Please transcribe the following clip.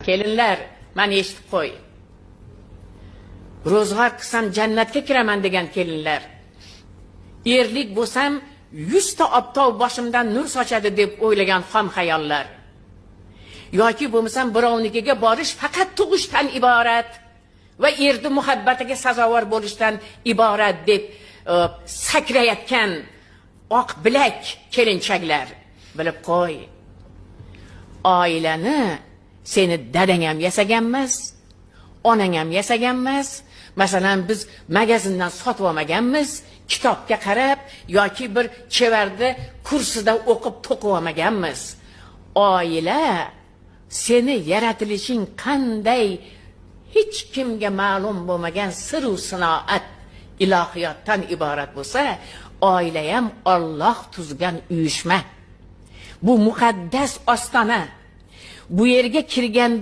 Kelinlar, mani eshitib qo'y. Ro'zg'or qilsam jannatga kiraman degan kelinlar. Erlik bo'lsam 100 ta obtov boshimdan nur sochadi deb o'ylagan xom xayollar. Yoki bo'lmasam birovnikiga borish faqat tug'ishdan iborat va erni muhabbatiga sazovor bo'lishdan iborat deb sakrayotgan oq bilak kelinchaklar, bilib qo'y. Oilani seni dadang ham yasagan emas, onang ham yasagan emas. Masalan, biz magazindan sotib olmaganmiz, kitobga qarab yoki bir chevarda kursida o'qib to'qib olmaganmiz. Oila seni yaratilishing qanday hech kimga ma'lum bo'lmagan siru sinoat ilohiyotdan iborat bo'lsa, oila ham Alloh tuzgan uyushma. Bu muqaddas ostona. Bu yerga kirganda